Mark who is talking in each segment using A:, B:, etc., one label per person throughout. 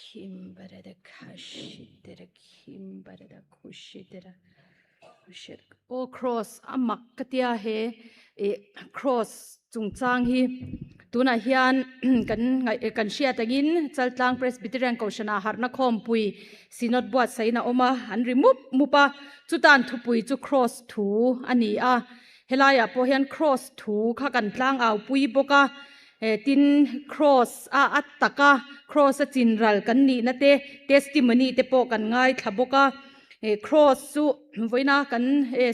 A: Kimbarada khashitara kimbarada khushitara Aw cross a mak ka tia he ih cross chungchang hi tunah hian kan ngaih kan hriat angin Chaltlang Presbyterian Kohhran ah harhna khawmpui Synod buatsaih in a awm a an ri mup mup a chutan thupui chu cross thu a ni a helaiah pawh hian cross thu kha kan tlang au pui bawk a. He tin Cross a a taka Cross a chin ral kan nihna te testimony te pawh kan ngaithla bawk a. He Cross chu vawiina kan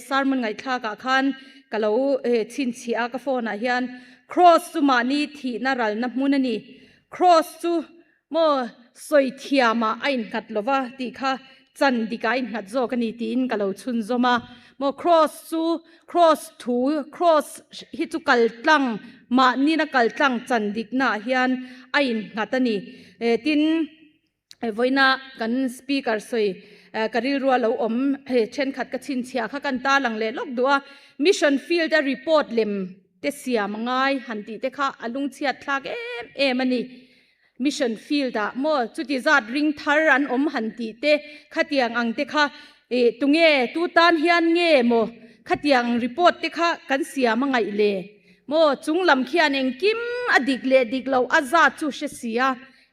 A: sermon ngaihthlak ah khan ka lo chhinchhiah a ka phone ah hian Cross chu mahni thihna ralna hmun a ni. Cross chu Maw sawi thiamah a innghat lo va tih kha chan dikah a innghat zawk a ni tiin ka lo chhunzawm a. Maw cross chu cross thu cross hi chu kal tlang mahnina kal tlang chan diknaah hian a innghat a ni. Tin, vawiina kan speaker sawi ka rilrua lo awm thenkhat ka chhinchhiah kha kan tarlang leh lawk duh a. Mission field a report lem te siam a ngai han tih te kha a lungchhiat thlak em em a ni. Mission field ah maw chuti zat ring thar an awm han tih te khatiang ang te kha ih tunge tu tan hian nge maw khatiang report te kha kan siam a ngaih le maw chung lam khian engkim a dik leh dik loh a zat chu hre si a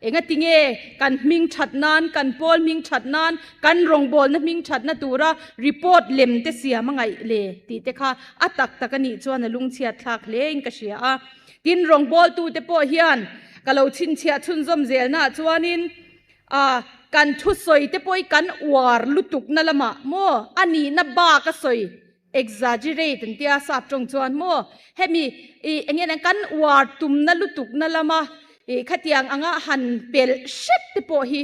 A: engati nge kan hming that nan kan pawl hming that nan kan rawngbawlna hming thatna tura report lem te siam a ngaih le tih te kha a tak tak a nih chuan a lungchhiat thlak hle in ka hria a. Tin, rawngbawltute pawh hian ka lo chhinchhiah chhunzawm zelnaah chuanin a kan thusawi te pawh hi kan uar lutukna lamah maw a nihna bak a sawi, exaggerate an tia sap tawng chuan maw, hemi ih eng nge kan uar tumna lutukna lama ih khatiang anga han pelh hrep te pawh hi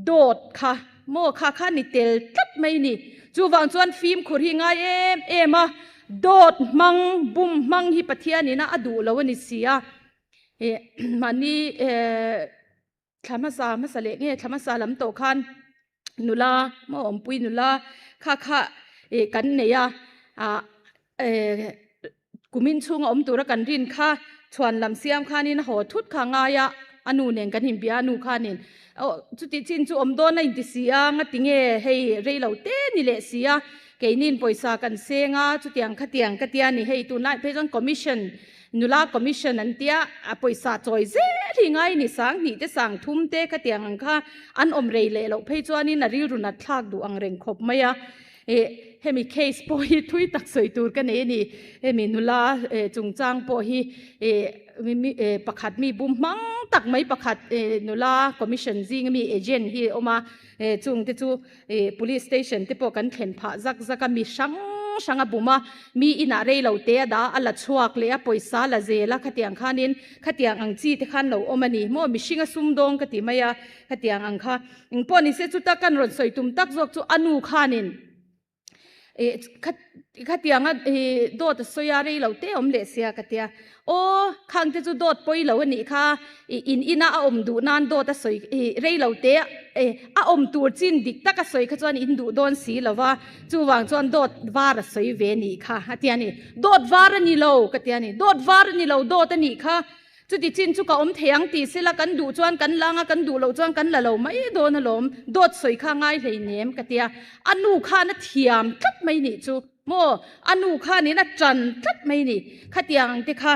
A: dawt kha maw kha kha ni tel tlat mai ni. Chuvang chuan fimkhur hi ngai em em a, dawt hmang, bum hmang hi Pathianin a a duh lo a ni si a. Ih mahni eh thla hmasa hmasa leh nge thla hmasa lam tawh khan nula maw awmpui nula kha kha ih kan nei a ah eh Kumin chhunga awm tura kan rin kha chhuan lam siam khanin a haw thut kha ngai a, a nu nen kan inbia a nu khanin aw chuti chin chu awm dawn a inti si a, ngati nge hei rei lo te ni leh si a, keinin pawisa kan seng a chutiang khatiang ka tia ni hei tunlai phei chuan commission nula commission an tia a pawisa chawi zel hi ngai ni sang hnih te sang thum te khatiang ang kha an awm rei leh loh phei chuanin a rilru nat thlak duh ang reng khawp mai a. Ih hemi case pawh hi thui tak sawi tur ka nei a ni. Hemi nula chungchang pawh hi ih pakhat mi bum hmang tak mai pakhat nula commission zinga mi agent hi a awm a, chung te chu ih police station te pawh kan thlen phah zak zak a, mi hrang hrang a bum a, mi inah rei lo te a dah a, a la chhuak leh a, pawisa la zel a, khatiang khanin khatiang ang chi te khan lo awm a ni maw, mihring a sumdawng ka ti mai a, khatiang ang kha. Eng pawh ni se chuta kan rawn sawi tum tak zawk chu a nu khanin ih khatianga ih dawt a sawi a rei lo te awm leh sia ka tia aw khang te chu dawt pawi lo a nih kha ih in ina a awm duh nan dawt a sawi ih rei lo te ih a awm tur chin dik tak a sawi kha chuan in duh dawn si lo va chuvang chuan dawt var a sawi ve a nih kha a tia ni dawt var a ni lo ka tia ni dawt var a ni lo dawt a nih kha. Chuti chin chu ka awm thei ang tih sela kan duh chuan kan la anga kan duh loh chuan kan la lo mai dawn alawm, dawt sawi kha ngai hleinem ka tia. A nu khan a thiam tlat mai nih chu maw, a nu khanin a tan tlat mai ni. Khatiang ang te kha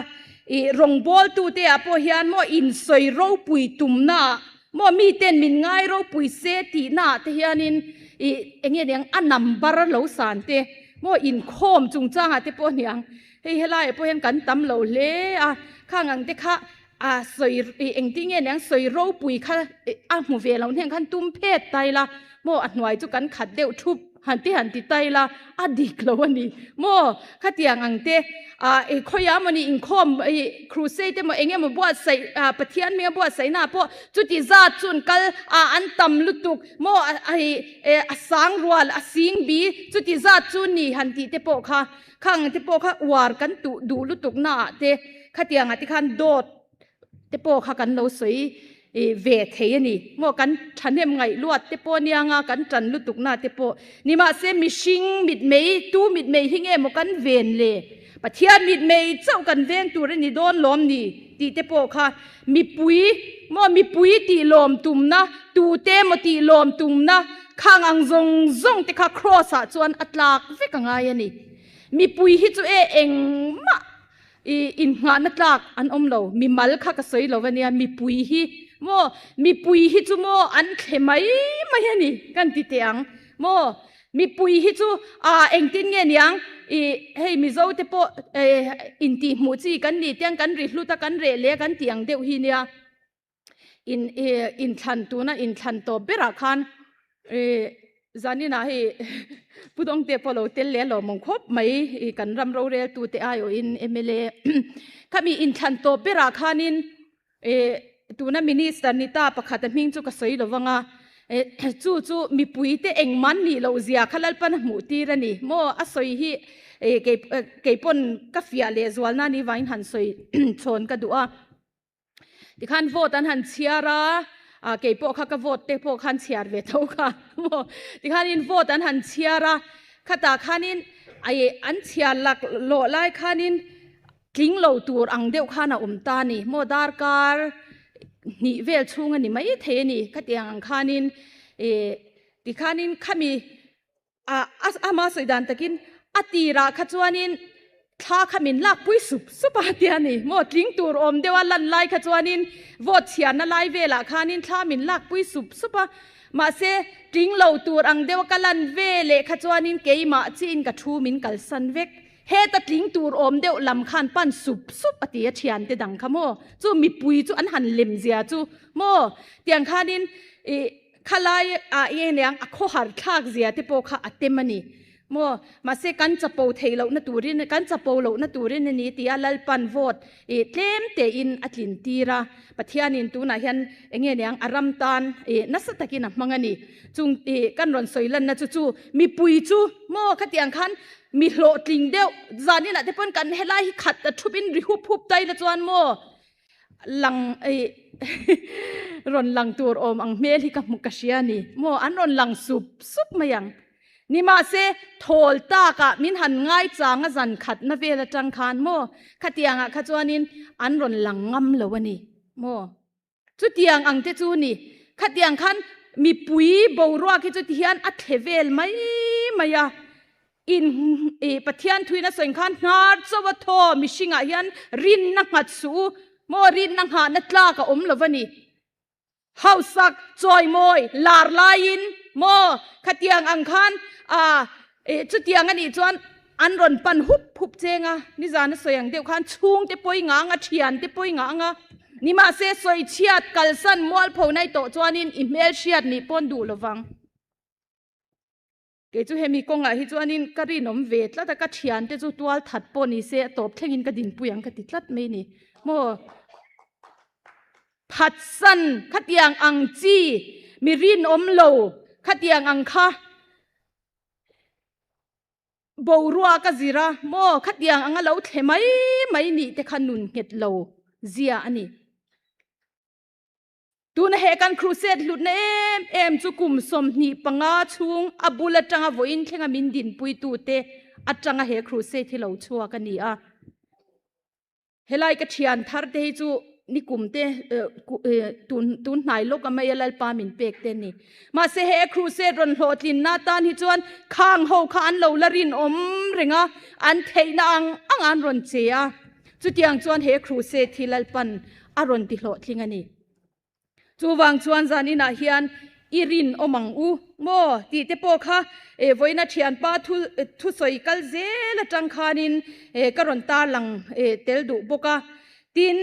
A: ih rawngbawltute ah pawh hian maw insawi ropui tumnaah maw miten min ngai ropui se tihnaah te hianin ih eng nge niang a number lo san te maw inkhawm chungchangah te pawh niang Hei helaiah pawh hian kan tam lo hle a, khang ang te kha a sawi engtin nge niang sawi ropui kha a hmu ve loh hnen khan tum phet ta ila maw a hnuai chu kan khat deuh thup han ti han ti ta ila a dik lo a ni maw khatiang ang te ah khawiah mawni inkhawm ih crusade emaw eng emaw buatsaih ah Pathian hminga buatsaihna ah pawh chuti zat chu an kal ah an tam lutuk maw a sang rual a sing bi chuti zat chu ni han tih te pawh kha. Khang te pawh kha uar kan tuh duh lutuk naah te khatiangah te khan dawt te pawh kha kan lo sawi ve thei a ni. Maw kan thahnem ngaih luat te pawh anianga kan tan lutuk na te pawh ni mahse mihring mitmei tu mitmei hi nge maw kan ven le Pathian mitmei chauh kan veng tur a ni dawn lawm ni tih te pawh kha mipui maw mipui tih lawm tumna, tute maw tih lawm tumna khang ang zawng zawng te kha Kraws ah chuan a tlak vek a ngai a ni. Mipui hi chu e engmah i innghahna tlak an awm lo, mimal kha ka sawi lo a nia, mipui hi maw mipui hi chu maw an thle mai mai a ni kan ti teh ang maw. Mipui hi chu ah engtin nge niang i hei Mizo te pawh intih hmuh chi kan ni tiang kan ri hlut a kan reh leh a kan tih ang deuh hi nia in inthlan tuna inthlan tawp berah khan i zaninah hei Pu Dawngte pawh lo tel leh a lawmawm khawp mai i kan ram roreltu te aiawhin mla khami inthlan tawp berah khanin E, tuna minister ni ta pakhat a hming chu ka sawi lo vang a, e, chu chu mipuite engman nih loh zia kha Lalpan a hmuh tir a ni. Maw a sawi hi e, kei, kei pawn ka fiah leh zualna ni vangin han sawi chhawn ka duh a. Tikhan vote an han chhiar a, a kei pawh kha ka vote te pawh khan chhiar ve tho kha. Maw tikhanin vote an han chhiar a, khatah khanin e, an chhiar lak lawh lai khanin Tling lo tur ang deuh khan a awm ta a ni. Maw darkar hnih vel chhung a ni mai thei a ni. Khatiang ang khanin ih tikhanin khami ah ama sawi dan takin a tirah kha chuanin thla kha min lakpui sup sup a tia ni. Maw tling tur awm deuh a lan lai kha chuanin vote chhiarna lai velah khanin thla min lakpui sup sup a. Mahse tling lo tur ang deuh a ka lan ve leh kha chuanin keimah chiin ka thu min kalsan vek. Heta tling tur awm deuh lam khan pan sup sup a ti a thiante dang kha maw? Chu mipui chu an han lem zia chu maw? Tiang khanin ih khalai ah nge niang a khawhar thlak zia te pawh kha a tem a ni maw? Mahse kan chapo theih lohna turin kan chapo lohna turin a ni tia Lalpan vote ih tlem tein a tlin tir a, Pathianin tunah hian enge niang a ram tan ih nasa takin a hmang a ni. Chung ih kan rawn sawi lanna chu chu mipui chu maw khatiang khan Mi hlawhtling deuh zaninah te pawn kan helai hi khat a thup in ri hup hup tai la chuan maw lang rawn lang tur awm ang hmel hi ka hmu ka hria ni maw an rawn lang sup sup mai ang. Nimahse thawl takah min han ngai chang a zan khatna vel atang khan maw khatiangah kha chuanin an rawn lang ngam lo a ni maw. Chutiang ang te chu ni. Khatiang khan mipui boruak hi chu tihian a thle vel mai mai a. In i Pathian thuin a sawi khan hnar chauh a thaw mihringah hian rinna nghat suh u. Maw rinna nghahna tlak a awm lo va ni. Hausak, chawimawi, lar laiin maw khatiang ang khan a Eh, chutiang a nih chuan an rawn pan hup hup cheng a, nizan a sawi ang deuh khan chhungte pawi ngah ang a, thiante pawi ngah ang a, nimahse sawi chhiat kalsan mualpho nai tawh chuanin i hmel hriat nih pawn duh lo vang. Kei chu hemi kawngah hi chuanin ka rinawm ve tlat a, ka thiante chu tual that pawh ni se a tawp thlengin ka dinpui ang ka ti tlat mai ni. Maw? Phatsan khatiang ang chi mi rinawm lo khatiang ang kha Boruak a zir a, maw khatiang anga lo thle mai mai nih te kha nun nghet lo zia a ni. Tuna he kan crusade hlutna em em chu kum 25 chhung a bul atanga vawiin thlenga min dinpuitute atanga he crusade hi lo chhuak a ni a. Helai ka thian thar te hi chu nikum te tun tun hnai lawk a mai a Lalpa min pek te ni. Mahse he crusade rawn hlawhtlin na tan hi chuan khang ho kha an lo la rinawm reng a, an theihna ang ang an rawn che a. Chutiang chuan he crusade hi Lalpan a rawn ti hlawhtling a ni. Chuvang chuan zan inah hian i rinawm ang u maw tih te pawh kha vawiina thianpa thu thusawi kal zel atang khanin ka rawn tarlang tel duh bawk a. Tin,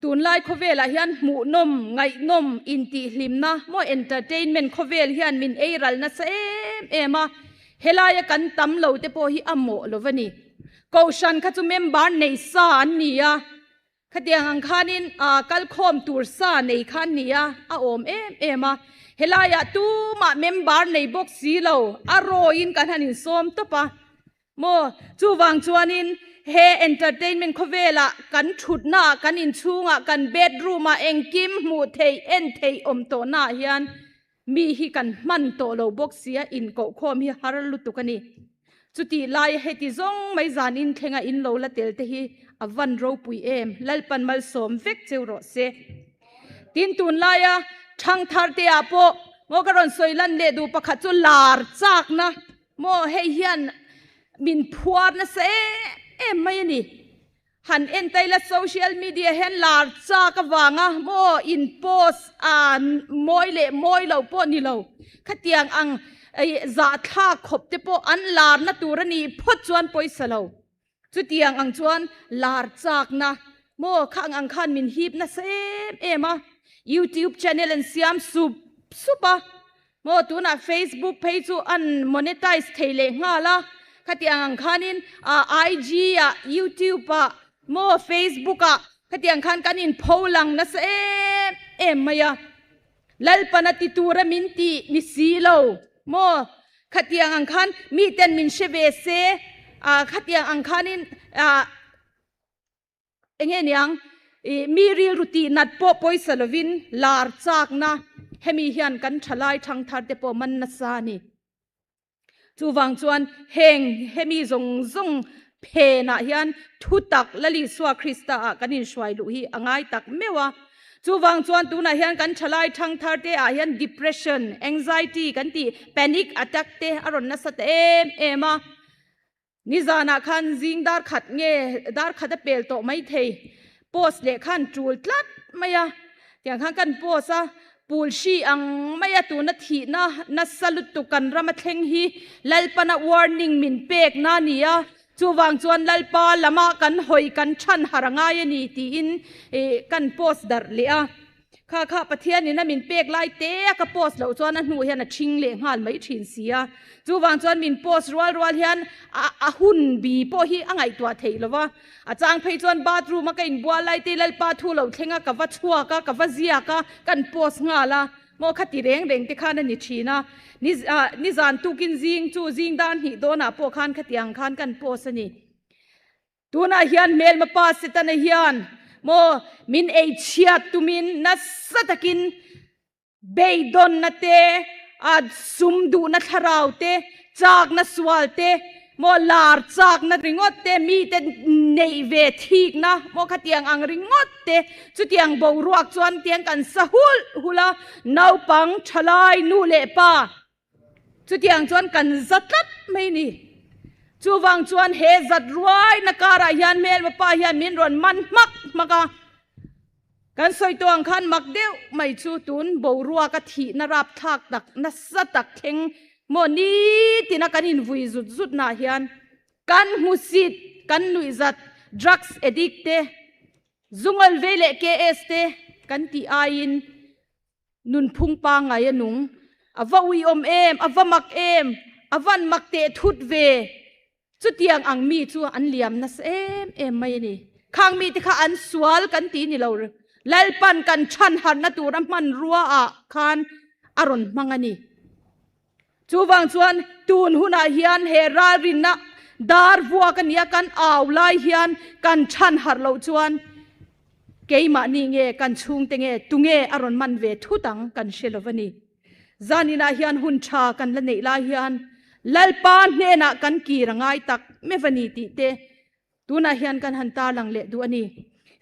A: tunlai khawvelah hian hmuhnawm, ngaihnawm, intihhlimna maw entertainment khawvel hian min ei ral nasa em em a, helaia kan tam lo te pawh hi a mawh lo va ni. Kohhran kha chu member nei sa an ni a, khatiang ang khanin kalkhawm tur sa nei kha an ni a, a awm em em a. Helaiah tumah member nei bawk si lo, a rawiin kan han insawm tawp a maw? Chuvang chuanin he entertainment khawvelah kan thutnaah, kan inchhungah, kan bedroom-ah engkim hmuh theih, en theih awm tawhnaah hian Mi hi kan hman tawh lo bawk sia, inkohkhawm hi har lutuk a ni. Chutih laia heti zawng mai zan in thlenga in lo la tel te hi a van ropui em, Lalpan malsawm vek cheu rawh se. Tin tunlaia thangthar te ah pawh maw ka rawn sawi lan leh duh pakhat chu lar chakna maw hei hian min phuar nasa em em mai a ni. Han en ta ila social media hian lar chak avanga maw in post a mawi leh mawi lo pawh ni lo khatiang ang zahthlak khawp te pawh an larna tur a nih phawt chuan pawisa lo. Chutiang ang chuan lar chakna maw khang ang khan min hip nasa em em a, YouTube channel an siam sup sup a, maw tunah Facebook phei chu an monetize thei leh nghal a, khatiang ang khanin IG ah, YouTube ah, maw Facebook ah khatiang khan kan inpho lang nasa em em mai a. Lalpana ti tura min tih ni si lo maw? Khatiang ang khan miten min hre ve se, khatiang ang khanin enge niang mi rilru tih nat pawh pawisa lovin lar chakna hemi hian kan thalai thangthar te pawh man nasa a ni. Chuvang chuan heng hemi zawng zawng phenah hian thutak Lal Isua Krista ah kan inhruai luh hi a ngai tak meuh a. Chuvang chuan tunah hian kan thalai thangthar te ah hian depression, anxiety kan tih panic attack te a rawn nasa ta em em a. Nizanah khan zing dar khat nge dar khat a pel tawh mai thei post leh khan tul tlat mai a, tiang khan kan post a, pul hri ang mai a tuna thihna nasa lutuk kan ram a thleng hi Lalpana warning min pek na ni a, chuvang chuan Lalpa lama kan hawi kan than har a ngai a ni tiin kan post darh leh a. Kha kha Pathian in a min pek lai te a ka post loh chuan a hnuh hian a ṭhing leh nghal mai ṭhin si a. Chuvang chuan min post rual rual hian a a hun bi pawh hi a ngaihtuah theih lo va. A chang phei chuan bathroom a ka inbual lai te Lalpa thu lo thleng a ka va chhuak a, ka va ziak a, kan post nghal a. Maw kha ti reng reng te khan a ni ṭhin a. Ni nizan tukin zing chu zing dar hnih dawnah pawh khan khatiang khan kan post a ni. Tunah hian hmelma pa Setana hian maw min ei chhiat tumin nasa takin beidawnna te, a sum duhna thlarau te, chakna sual te, maw lar chakna ringawt te, mite neih ve thikna maw khatiang ang ringawt te, chutiang boruak chuan tiang kan sa hulh hulh a, naupang thalai nu leh pa Chutiang chuan kan za tlat mai ni. Chuvang chuan he zat ruaina karah hian hmelma pa hian min rawn man hmak hmak a. Kan sawi tawh ang khan mak deuh mai chu tun boruaka thihna rapthlak tak nasa tak thleng maw nitina kan invui zut zut nah hian kan hmusit, kan nuihzat, drugs addict te, zungal vei leh KS te kan tih aiin Nunphung pangngai a nung. A va uiawm em, a va mak em, a van mak teh thut ve. Chutiang ang mi chu an liam nasa em em mai a ni. Khang mite kha an sual kan ti ni lo. Lalpan kan chhan harhna tura hmanrua ah khan a rawn hmang a ni. Chuvang chuan tun hunah hian he ralrinna dar vuak a nia kan au lai hian kan chhan harh loh chuan keimahni nge kan chhungte nge tunge a rawn man ve thut ang kan hre lo a ni. Zaninah hian hun tha kan la neih lai hian Lalpa hnenah kan kir a ngai tak meuh a ni tih te tunah hian kan han tarlang leh duh a ni.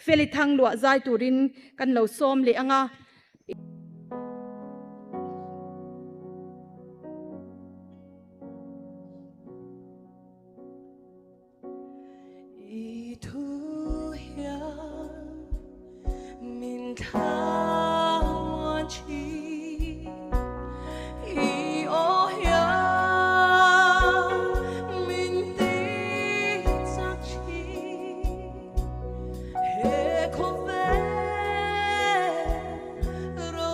A: Feli thang luah zai turin kan lo sawm leh ang a.
B: I thu hian min thlamuan thin, i aw hian min ti chak thin. He khawvel ro.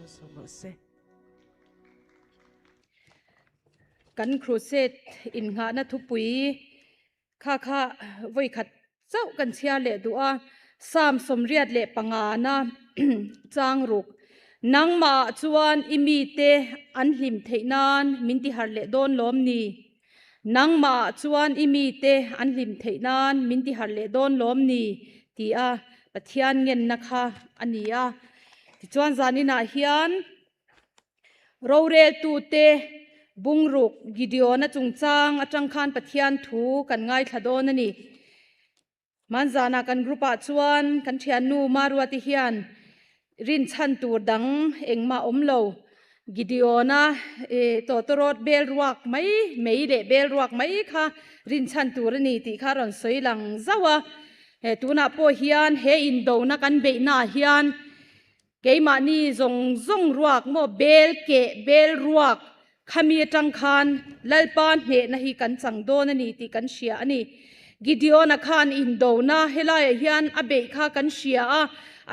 C: malsawm rawh se.
A: Kan crusade innghahna thupui kha kha vawi khat chauh kan chhiar leh duh a, Psalm 85na chang ruk, Nangmah chuan i mite an hlim theih nan min ti harh leh dawn lawm ni? Nangmah chuan i mite an hlim theih nan min ti harh leh dawn lawm ni? tia Pathian ngenna kha a ni a. Tichuan zaninah hian Roreltute bungruk Gideona chungchang atang khan Pathian thu kan ngaithla dawn a ni. Hmanzana kan group ah chuan kan thiannu Maruati hian rinchhan tur dang engmah awm lo. Gideona tawtawrawt bel ruak mai mei leh bel ruak mai kha rinchhan tur a ni tih kha a rawn sawi lang zauh a. Tunah pawh hian he indona kan beihnaah hian Keimahni zawng zawng ruak maw bel keh bel ruak khami atang khan Lalpa hnehna hi kan chang dawn a ni tih kan hria a ni. Gideon-a khan indona helaiah hian a beih kha kan hria a,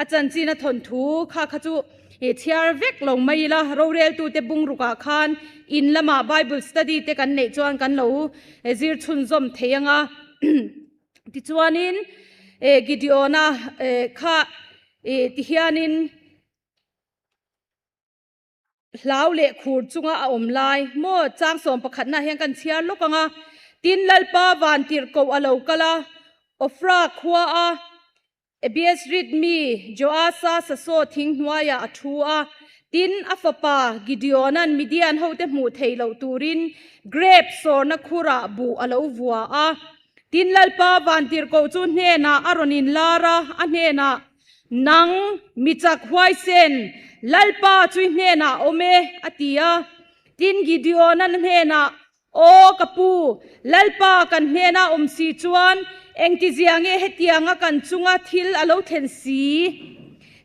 A: a chanchin a thawnthu kha kha chu chhiar vek lo mai ila, roreltute bungrukah khan in lamah Bible study te kan neih chuan kan lo zir chhunzawm thei ang a. Tichuanin Gideon-a kha tihianin hlau leh khur chunga a awm lai maw chang sawm pakhatna hian kan chhiar lawk ang a. Tin, Lalpa vantirhkoh a lo kal a, Ofra khua a Abiezrit mi Joasa sasaw thing hnuaiah a thu a. Tin, a fapa Gideon-a'n Midian hote hmuh theih loh turin grep sawrna khurah buh a lo vua a. Tin, Lalpa vantirhkoh chu hnenah a rawn inlar a, a hnenah, Nang, mi chak huaisen, Lalpa chu i hnenah a awm e, a ti a. Tin, Gideon-a'n a hnenah, Aw ka pu, Lalpa kan hnena awm si chuan engtizia nge hetianga kan chunga thil a lo thlen si?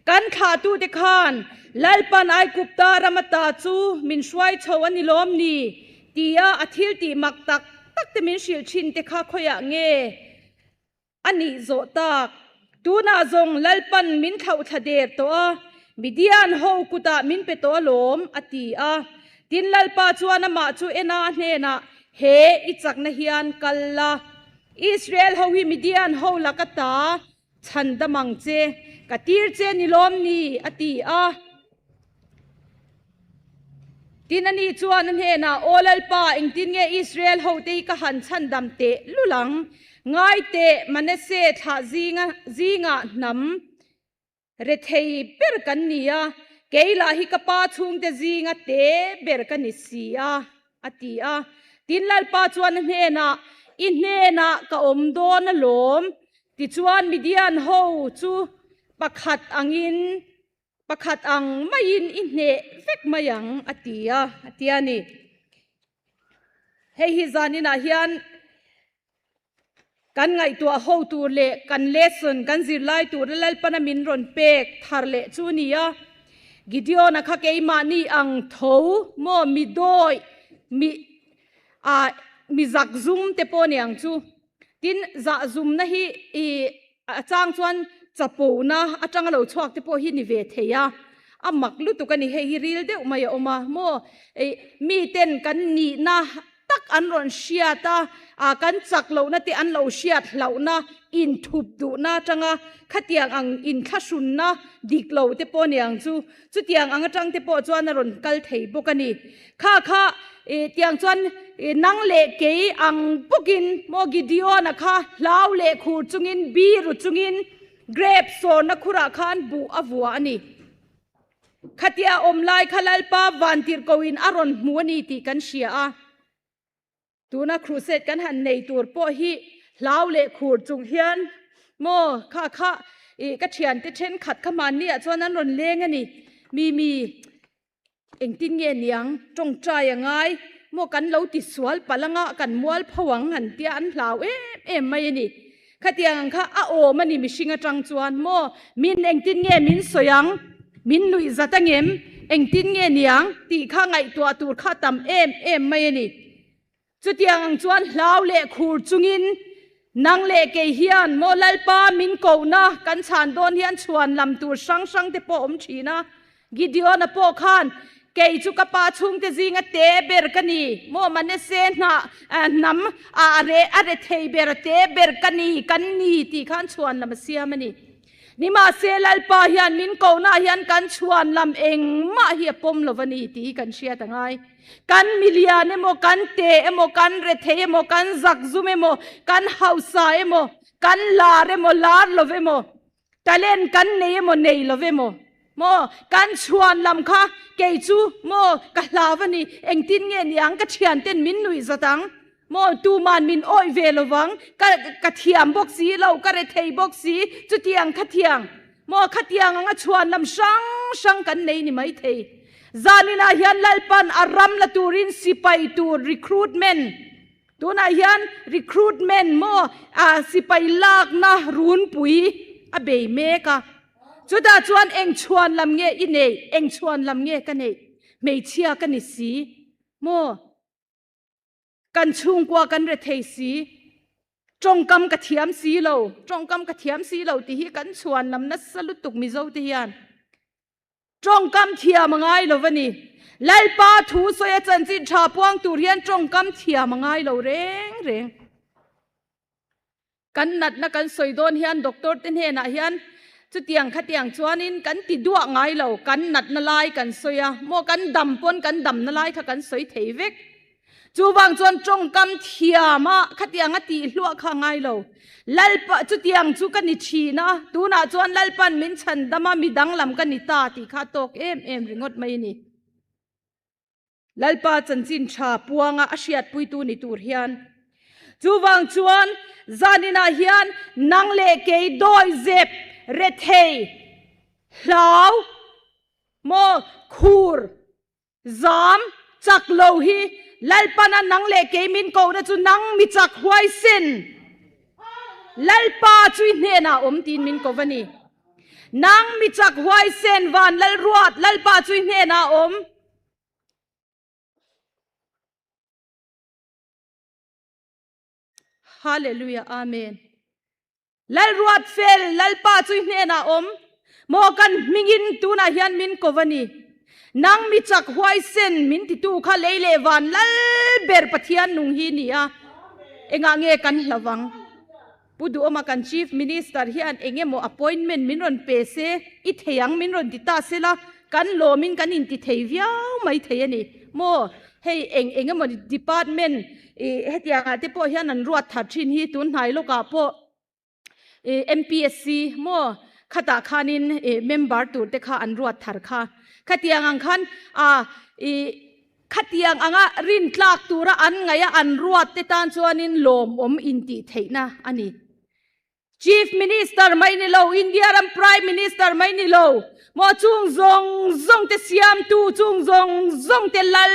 A: Kan thlahtute khan Lalpan Aigupta ram ata chu min hruai chho a ni lawm ni? tia a thil tih mak tak tak te min hrilh thin te kha khawiah nge A nih zawh tak, tunah zawng Lalpan min thlauhthla der tawh a, Midian ho kutah min pe tawh alawm, a ti a. Tin, Lalpa chuan amah chu ena a hnenah, He i chakna hian kal la. Israel ho hi Midian ho laka ta chhan dam ang che, ka tir che ni lawm ni, a ti a. Tin, ani chuan a hnenah, Aw Lalpa, engtin nge Israel hote hi ka han chhandam teh lul ang? Ngai teh, Manasseh thlah zinga zingah hnam rethei ber kan ni a, kei lah hi ka pa chhungte zinga te ber ka ni si a, a ti a. Tin, Lalpa chuan a hnenah, I hnenah ka awm dawn alawm. Tichuan, Midian ho chu pakhat angin Pakhat ang maiin i hneh vek mai ang, a ti a, a ti a ni. Hei hi zaninah hian kan ngaihtuah ho tur leh kan lesson kan zirlai tura Lalpana min rawn pek thar leh chu a ni a. Gideon-a kha keimahni ang tho maw mi dawi mi ah mi zakzum te pawh a ni ang chu. Tin, zahzumna hi i a chang chuan chapona atanga lo chhuak te pawh hi ni ve thei a, a mak lutuk a ni. Hei hi ril deuh mai a awm a maw? Ih miten kan nihna tak an rawn hriat a, ah kan chak lohna te an lo hriat hlauhna, inthup duhna atanga khatiang ang inthlahrunna dik lo te pawh a ni ang chu. Chutiang ang atang te pawh chuan a rawn kal thei bawk a ni. Kha kha i tiang chuan i nang leh kei ang bawkin maw Gideon-a kha hlau leh khur chungin biru chungin grep sawrna khurah khan buh a vua a ni. Khatia awm lai kha Lalpa vantirhkohin a rawn hmu a ni tih kan hria a. Tuna crusade kan han nei tur pawh hi hlau leh khur chung hian maw kha kha ih ka thiante thenkhat kha hmanni ah chuan an rawn leng a ni. Mimi engtin nge niang tawngtai a ngai maw kan lo ti sual palh anga kan mual pho ang han tia an hlau em em mai a ni. Khatiang ang kha a awm a ni mihring atang chuan maw min engtin nge min sawi ang min nuih zat angem engtin nge niang tih kha ngaihtuah tur kha tam em em mai a ni. Chutiang ang chuan hlau leh khur chungin nang leh kei hian maw Lalpa min kohna kan chhan dawn hian chhuan lam tur hrang hrang te pawh awm thin a. Gideon-a pawh khan, Kei chu ka pa chhungte zinga te ber ka ni, maw Manase hnah hnam a a rethei ber te ber ka ni, kan ni tih khan chhuan lam a siam a ni. Nimahse Lalpa hian min kohna hian kan chhuan lam engmah hi a pawm lo va ni tih hi kan hriat a ngai. Kan milian emaw, kan te emaw, kan rethei emaw, kan zakzum emaw, kan hausa emaw, kan lar emaw, lar lo emaw, Talent kan nei emaw nei lo emaw maw kan chhuan lam kha kei chu maw ka hlau a ni, engtin nge niang ka thian ten min nuih zat ang maw tuman min awih ve lo vang ka ka thiam bawk si lo ka rethei bawk si chutiang kha thiang maw khatiang anga chhuan lam hrang hrang kan nei ni maithei. Zaninah hian Lalpan a ram la turin sipai tur recruitment Tunah hian recruitment maw ah sipai lakna runpui a bei mek a, chutah chuan eng chhuan lam nge i neih, eng chhuan lam nge ka neih, hmeichhia ka ni si maw, kan chhungkua kan rethei si, tawngkam ka thiam si lo, tawngkam ka thiam si lo tih hi kan chhuan lam nasa lutuk Mizo te hian. Tawngkam thiam a ngai lo a ni. Lalpa thu sawi a chanchin tha puang tur hian tawngkam thiam a ngai lo reng reng. Kan natna kan sawi dawn hian doctor te hnenah hian chutiang khatiang chuanin kan ti duah ngai lo, kan natna lai kan sawi a, maw kan dam pawn kan damna lai kha kan sawi thei vek. Chuvang chuan tawngkam thiam a khatiang a tih hluah kha ngai lo. Lalpa chutiang chu ka ni thin a, tunah chuan Lalpan min chhan dam a, mi danglam ka ni ta tih kha a tawk em em ringawt mai a ni. Lalpa chanchin tha puanga a hriatpuitu ni tur hian. Chuvang chuan zaninah hian nang leh kei dawihzep, rethei, hlau, maw, khur, Zam, chak lo hi Lalpana nang leh kei min kohna chu nang mi chak huaisen. Lalpa chu i hnenah awm tiin min ko va ni. Nang mi chak huaisen van Lalruat, Lalpa chu i hnenah awm. Hallelujah, Amen. Lalruat fel, Lalpa chu i hnenah awm. Maw kan hmingin tunah hian min ko va ni. Nang mi chak huaisen min titu kha lei leh van lal ber Pathian nung hi ni a. Engah nge kan hlavang? Pu Duhawma kan Chief Minister hian eng emaw appointment min rawn pe se, i thei ang min rawn ti ta sela, kan lawmin kan inti thei viau mai thei a ni. Maw hei eng eng emaw department i hetiangah te pawh hian an ruat thar thin hi tun hnai lawkah pawh i MPSC maw khatah khanin i member tur te kha an ruat thar kha. Khatiang ang khan a i Khatiang anga rintlak tura an ngaih a an ruat te tan chuanin lawmawm intih theihna a ni. Chief Minister mai ni lo, India ram Prime Minister mai ni lo, maw chung zawng zawng te siamtu, chung zawng zawng te lal,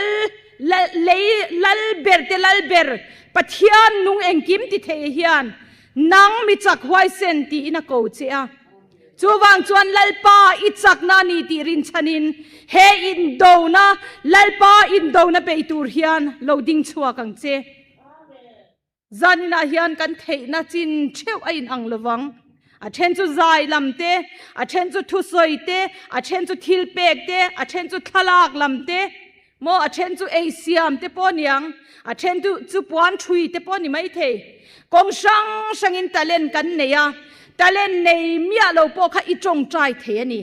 A: lei lal ber te lal ber, Pathian nung engkim ti thei hian nang mi chak huaisen tiin a ko che a. Chuvang chuan Lalpa i chakna a ni tih rinchhanin he indona, Lalpa indona bei tur hian lo ding chhuak ang che. Zaninah hian kan theihna chin theuh a inang lovang. A then chu zai lam te, a then chu thusawi te, a then chu thil pek te, a then chu thlalak lam te, Maw a then chu ei siam te pawh niang, a then chu chu puan thui te pawh ni maithei. Kawng hrang hrangin talent kan nei a, talent nei miah lo pawh kha i tawngtai thei a ni.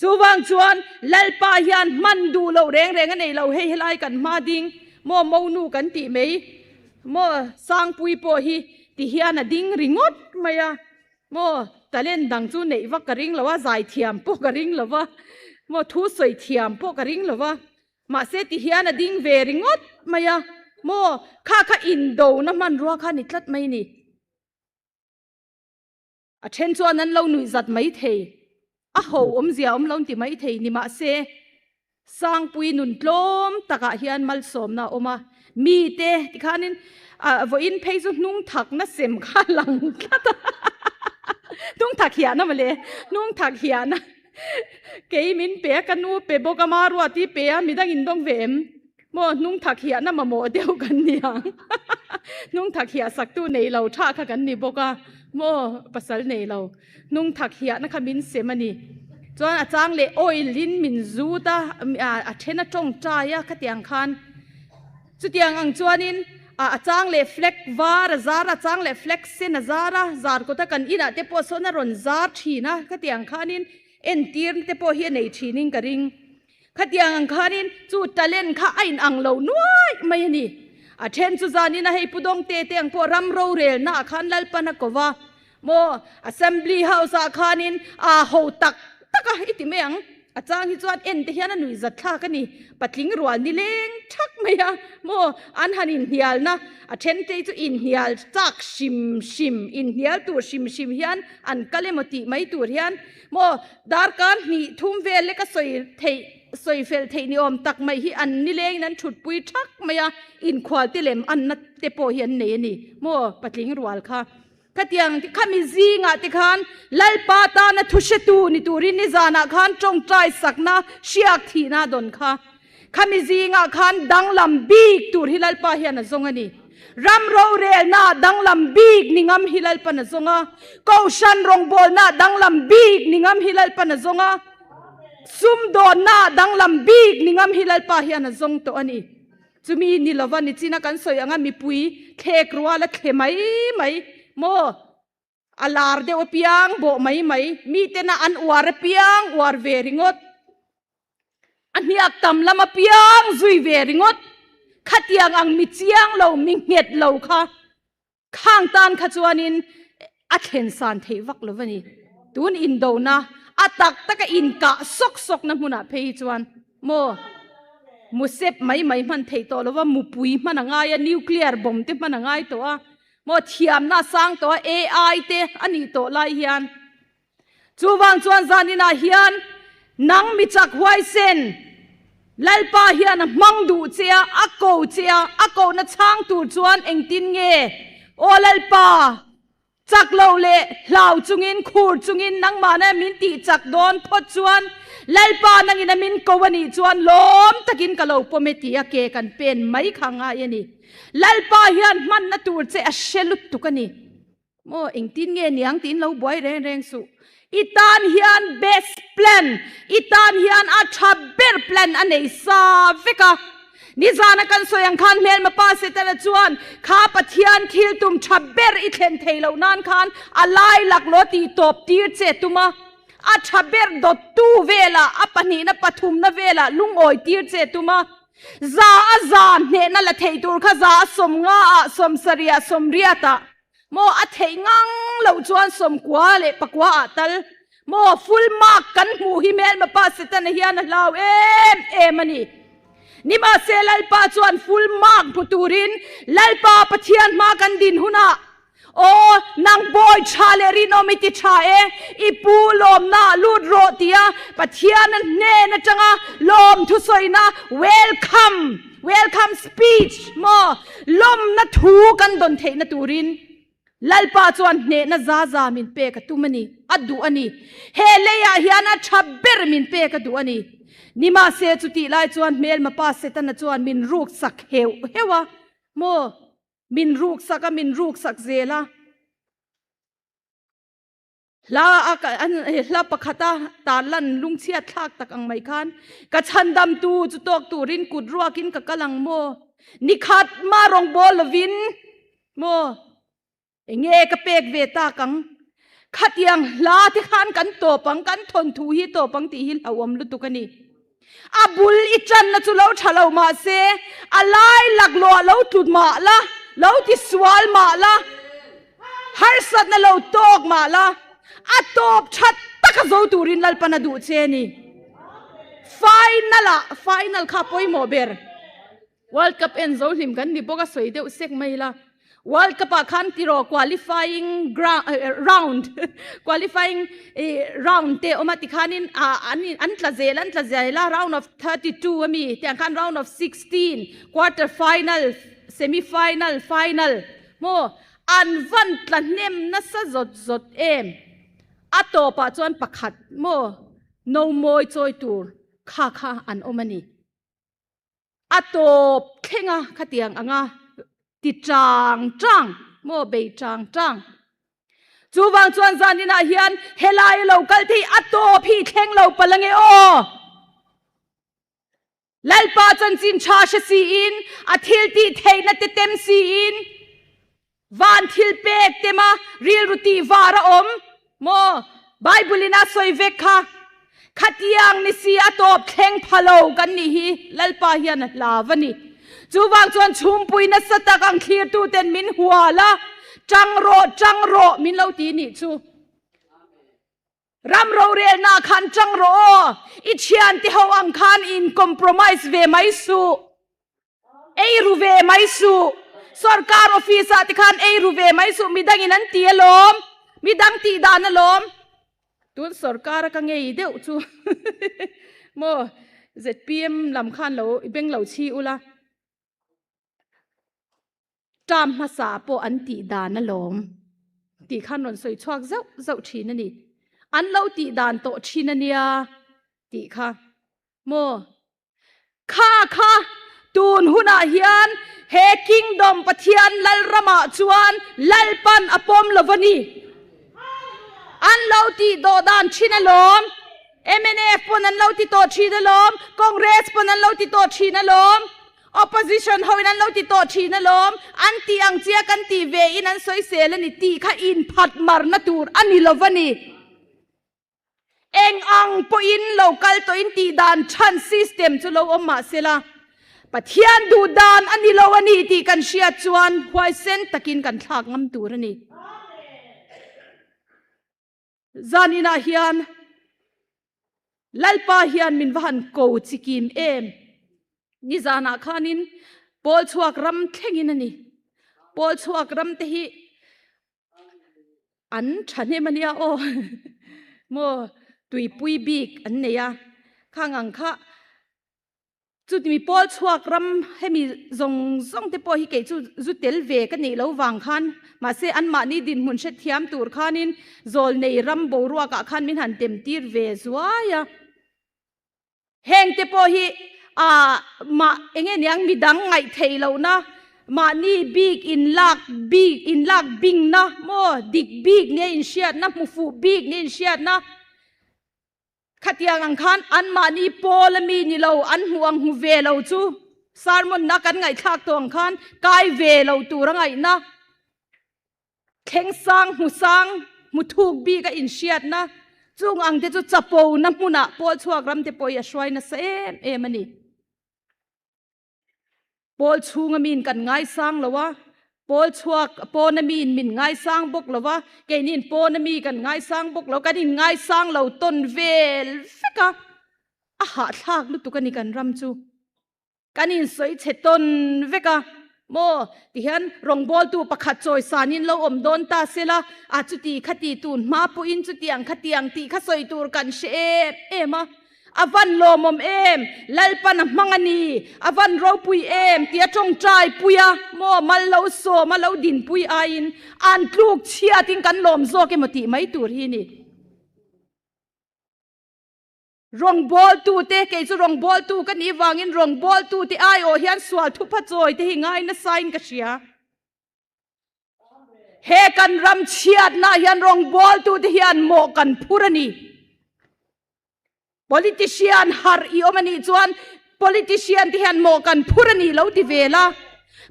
A: Chuvang chuan Lalpa hian hman duh loh reng reng a nei lo, hei helai kan hma ding maw monu kan tih mai maw Sangpui pawh hi ti hian a ding ringawt mai a. Maw talent dang chu neih vak ka ring lo a, zai thiam pawh ka ring lo va, maw thu sawi thiam pawh ka ring lo va, mahse ti hian a ding ve ringawt mai a, maw kha kha indona hmanrua kha ni tlat mai ni. A then chuan an lo nuih zat mai thei, a ho awmzia awm lo ti mai thei ni mahse Sangpui nun tlawm takah hian malsawmna a awm a, mite tikhanin vawiin phei chu hnung thakna sem kha a lang tlat a, hnung thak hiahna mawle, hnung thak hiahna kei min pe a, ka nu pe bawk a, Maruati pe a, midang in dawng ve em? Maw hnung thak hiahna mamawh deuh kan ni ang, hnung thak hiah saktu nei lo tha kha kan ni bawk a, maw pasal nei lo hnung thak hiahna kha min sem a ni. Chuan a chang leh oil in min zut a, a then a tawngtai a khatiang khan. Chutiang ang chuanin a chang leh flag var a zar a, a chang leh flag sen a zar a, zar kawta kan inah te pawh sawn a rawn zar thin a, khatiang khanin entir te pawh hi a nei thinin ka ring. Khatiang ang khanin chu talent kha a inang lo nuaih mai a ni. A then chu zanin a hei Pu Dawngte te ang pawh ram rorelna ah khan Lalpan a ko va maw Assembly House ah khanin aa ho tak tak a i ti mai ang. A chang hi chuan en te hian a nuih zat thlak a ni. Patling rual ni leng thak mai a maw an han inhnialna a then te chu inhnial chak hrim hrim inhnial tur hrim hrim hian an kal emaw tih mai tur hian Maw, darkar hnih thum vel leka sawi theih, sawi fel theih ni awm tak mai hi an nilengin an thutpui thak mai a, inkhual te lem anna te pawh hi an nei a ni. Maw, patling rual kha. Khatiang khami zingah te khan Lalpa tana thu hretu ni turin nizanah khan tawngtai sakna hriak thihna a dawn kha. Khami zingah khan danglam bik tur hi Lalpa hian a zawng a ni. Ram rorelna danglam bik ni ngam hi Lalpan a zawng a. Kohhran rawngbawlna danglam bik ni ngam hi Lalpan a zawng a. Sumdawnna danglam bik ni ngam hi Lalpa hian a zawng tawh a ni. Chumi ni lova nichina kan sawi anga mipui thlek rual a thle mai mai maw? A lar deuh apiang bawh mai mai, mitena an uar apiang uar ve ringawt. A hniak tam lam apiang zui ve ringawt. Khatiang ang mi chiang lo, mi nghet lo kha khang tan kha chuanin a thlen san theih vak lo a ni. Tun indona a tak taka inkah sawk sawkna hmunah phei hi chuan maw musep mai mai hman theih tawh lo va, mupui hman a ngai a, nuclear bomb te hman a ngai tawh a. Maw thiamna a sang tawh a, AI te a nih tawh lai hian. Chuvang chuan zaninah hian nang mi chak huaisen Lalpa hian a hmang duh che a, a ko che a, a kohna chhang tur chuan engtin nge? Aw Lalpa, chak lo leh hlau chungin, khur chungin nangmahna min tih chak dawn phawt chuan Lalpa nangin a min ko a nih chuan lawm takin ka lo pawm e ti a ke kan pen mai kha ngai a ni. Lalpa hian hmanna tur che a hre lutuk a ni. Maw engtin nge niang tiin lo buai reng reng suh. I tan hian best plan, i tan hian a tha ber plan a nei sa vek a. Nizana kan sawi ang khan hmelma pa Setana chuan kha Pathian thil tum tha ber i thlen thei loh nan khan a lai laklawh tih tawp tir che tum a. A tha ber dawttu velah a pahnihna pathumna velah lungawi tir che tum a. Za a za hnehna la theih tur kha za a 50 ah, 70 ah, 80 ah maw a theih ngang loh chuan 90 leh pakua ah tal maw full mark kan hmuh hi hmelma pa Setana hian a hlau em em a ni. Nimahse Lalpa chuan full mark hmu turin Lalpa Pathian hma kan din hunah Aw, nang bawi tha leh rinawm i ti tha e, i pu lawmna ah lut rawh tia Pathian a hnen atanga lawm thusawina welcome, welcome speech maw lawmna thu kan dawn theihna turin Lalpa chuan hnehna za za min pek a tum a ni, a duh a ni. He leiah hian a tha ber min pek a duh a ni. Nimahse chutih lai chuan hmelma pa Setana chuan min ruk sak heuh heuh a, maw? Min ruk sak a, min ruk sak zel a. Hla a hla pakhat a tarlan lungchhiat thlak tak ang mai khan ka chhandamtu chu tawk turin kut ruakin ka kal ang maw? Nikhat mah rawngbâwl lovin maw? Enge ka pek ve tak ang? Khatiang hla te khan kan tawp ang, kan thawnthu hi tawp ang tih hi hlauhawm lutuk a ni. A bul i tanna chu lo tha lo mah se, a lai laklawh lo tlut mah la, lo ti sual mah la, harsatna lo tawk mah la, a tawp that taka zo turin Lalpan a duh che a ni. Final ah, final kha pawimawh ber. World Cup en zo hlim kan ni bawk a sawi deuh sek mai la. World Cup ah khan tiraw qualifying round qualifying round te awm a tikhanin an an tla zel an tla zel a round of 32 ami tiang khan round of 16 quarter final semi final final maw an van tla hnem nasa zawt zawt em a tawpah chuan pakhat maw no mawi chawi tur kha kha an awm a ni. A tawp thleng a khatiang anga ti chang chang maw bei chang chang. Chuvang chuan zaninah hian helai lo kal thei a tawp hi thleng lo palh ange aw. Lalpa chanchin tha hre siin, a thil tih theihna te tem siin, van thil pek tema rilru tih var a awm maw? Bible in a sawi vek kha. Khatiang ni si a tawp thleng pha lo kan nih hi Lalpa hian a hlau a ni. Chuvang chuan chhumpui nasa tak ang thlirtuten min hual a, Tang rawh, tang rawh min lo ti nih chu. Ram rorelna khan tang rawh aw, i thiante ho ang khan in compromise ve mai suh, ei ru ve mai suh, sorkar office ah te khan ei ru ve mai suh, midangin an ti alawm, midang tih dan alawm. Tun sorkar a ka ngei deuh chu maw ZPM lam khan lo beng lo chhi ula. Term hmasa pawh an tih dan alawm tih khan rawn sawi chhuak zauh zauh thin a ni. An lo tih dan tawh thin a nia tih kha maw? Kha kha tun hunah hian he Kingdom Pathian Lalramah chuan Lalpan a pawm lo va ni. An lo tih dawh dan thin alawm. Mnf pawn an lo ti tawh thin alawm. Congress pawn an lo ti tawh thin alawm. Opposition hoin an lo ti tawh thin alawm, an tih ang chia kan tih ve in an sawisel a ni tih kha inphat marna tur a ni lo va ni. Eng ang pawhin lo kal tawhin tih dan chhan system chu lo awm mah sela, Pathian duh dan a ni lo a ni tih kan hriat chuan huaisen takin kan thlak ngam tur a ni. Zan inah hian Lalpa hian min va han ko chi kim em? Nizanah khanin pawl chhuak ram thlengin a ni. Pawl chhuak ram te hi an thahnem a nia aw. Maw tuipui bik an nei a, khang ang kha Chutimi pawl chhuak ram hemi zawng zawng te pawh hi kei chu zu tel ve ka neih lo vang khan mahse anmahni dinhmun hrethiam tur khanin zawlnei ram boruakah khan min han tem tir ve zuai a. Heng te pawh hi ah mah enge niang midang ngaih theih lohna mahni bik inlak bik inlak bingna maw dik bik nia inhriatna hmufuh bik nia inhriatna Khatiang ang khan anmahni pawl a mi ni lo, an hmuh ang hmu ve lo chu sermon na kan ngaihthlak tawh ang khan kai ve lo tur a ngaihna, thleng sang, hmu sang, hmu thuk bik a inhriatna, chung ang te chu chapo na hmunah pawl chhuak ram te pawh hi a hruai nasa em em a ni. Pawl chhunga miin kan ngaisang lo a, pawl chhuak pawna miin min ngaisang bawk lo a, keiniin pawna mi kan ngaisang bawk lo, kan inngaisang lo tawn vel vek a, a hahthlak lutuk a ni kan ram chu. Kan insawi chhe tawn vek a, maw tihian rawngbawltu pakhat chawisanin lo awm dawn ta sela, a chuti khati tun hma pawhin chutiang khatiang tih kha sawi tur kan hre em em a. A van lawmawm em? Lalpan a hmang a ni. A van ropui em? Tia tawngtai pui a, maw mal lo sawm a lo dinpui aiin an tluk chhiatin kan lawm zawk emaw tih mai tur hi ni. Rawngbawltute, kei chu rawngbawltu ka nih vangin rawngbawltute aiawh hian sual thupha chawi te hi ngai nasain ka hria. He kan ram chhiatna hian rawngbawltute hian mawh kan phur a ni. Politician harh i awm a nih chuan politician te hian mawh kan phur a ni lo ti ve la.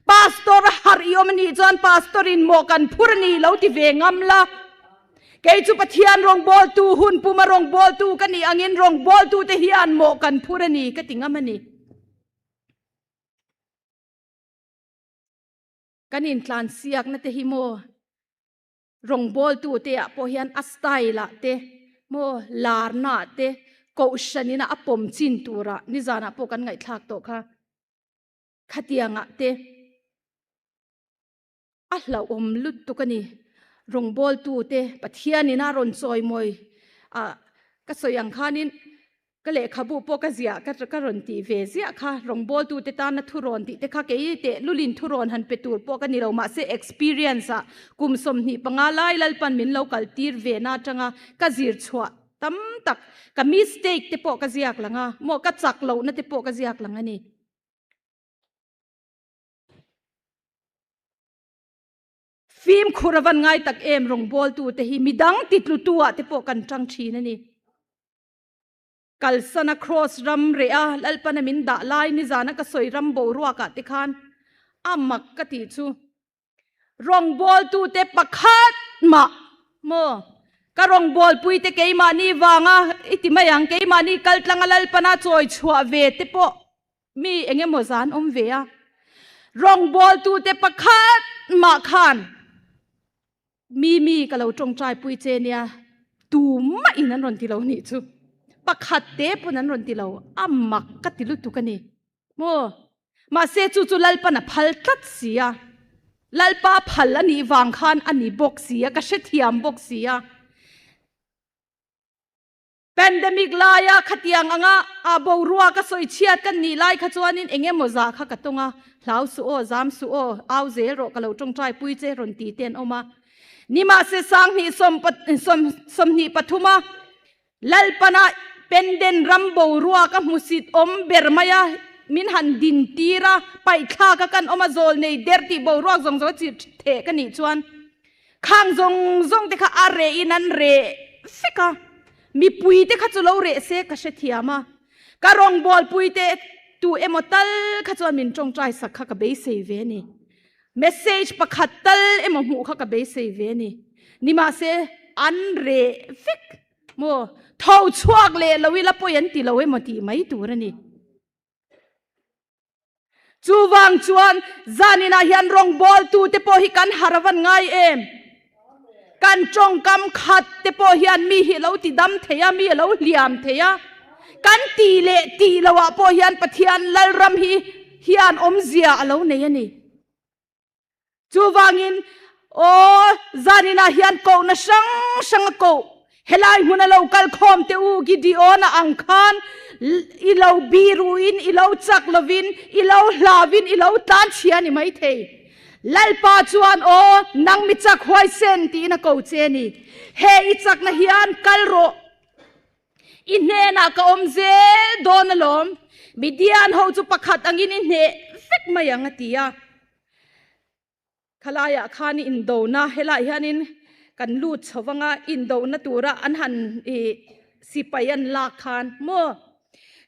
A: Pastor harh i awm a nih chuan pastor in mawh kan phur a ni lo ti ve ngam la. Kei chu Pathian rawngbawltu hun puma rawngbawltu ka nih angin rawngbawltute hian mawh kan phur a ni ka ti ngam a ni. Kan intlansiakna te hi maw rawngbawltute ah pawh hian a style ah te maw larna ah te kohhran ina a pawm chin turah nizanah pawh kan ngaihthlak tawh kha khatiang ah te a hlauhawm lutuk a ni rawngbawltute Pathian ina rawn chawimawi ah ka sawi ang khanin Ka lehkhabu pawh ka ziah ka ka rawn tih ve ziah kha, rawngbawltute tana thurawn tih te kha kei teh lulin thurawn han pe tur pawh ka ni lo, mahse experience ah kum 25 lai Lalpan min lo kal tir ve na atanga ka zir chhuah tam tak, ka mistake te pawh ka ziak lang a, maw ka chak lohna te pawh ka ziak lang a ni. Fimkhur a van ngai tak em rawngbawltute hi midang titlutu ah te pawh kan tang thin a ni. Kalsana Kraws ram reh a Lalpana min dah lai nizana ka sawi ram boruakah te khan a mak ka tih chu rawngbawltute pakhat mah maw ka rawngbawlpuite keimahni vanga i ti mai ang keimahni kaltlanga Lalpana chawi chhuah ve te pawh mi eng emaw zan awm ve a rawngbawltute pakhat mah khan Mi mi ka lo tawngtai pui che nia, tumah in an rawn ti lo nih chu. Pakhat te pawn an rawn ti lo, a mak ka ti lutuk a ni. Maw? Mahse chu chu Lalpan a phal tlat si a. Lalpa phal a nih vang khan a ni bawk si a, ka hrethiam bawk si a. Pandemic laia khatiang anga a boruak a sawi chhiat kan nih lai kha chuanin eng emaw zah kha ka tawng a, hlau suh aw, zam suh aw, au zel rawh ka lo tawngtai pui che rawn ti te an awm a. Nimahse sanghnih 28 a Lalpana Penden ram boruak a hmusit awm ber mai a, min han din tir a, paihthlak a kan awm a, zawl nei der tih boruak zawng zawng a chirh theh ka nih chuan Khang zawng zawng te kha a reh in an reh vek a, mipui te kha chu lo reh se ka hrethiam a, ka rawngbawlpui te tu emaw tal kha chuan min tawngtai sak kha ka beisei ve a ni. Message pakhat tal emaw hmuh kha ka beisei ve a ni. Nimahse an reh vek maw? Tho chhuak leh lo ila pawi an ti lo emaw tih mai tur a ni. Chuvang chuan zaninah hian rawngbawltute pawh hi kan har a van ngai em? Kan tawngkam khat te pawh hian mi hi lo ti dam thei a, mi a lo hliam thei a. Kan tih leh tih loah pawh hian Pathian Lalram hi hian awmzia a lo nei a ni. Chuvangin, aw, zaninah hian kohna hrang hrang a koh. Helai hmuna lo kal khawm teh u, Gideon-a ang khan i lo biruin, i lo chak lovin, i lo hlauin, i lo tlan chhia a ni maithei. Lalpa chuan, Aw, nang mi chak huaisen, tiin a ko che a ni. He i chakna hian kal rawh. I hnenah ka awm zel dawn alawm, Midian ho chu pakhat angin i hneh vek mai ang a ti a. Khalaiah khan i indona, helaiah hianin kan lut chho vanga indona tura an han i sipai an lak khan maw?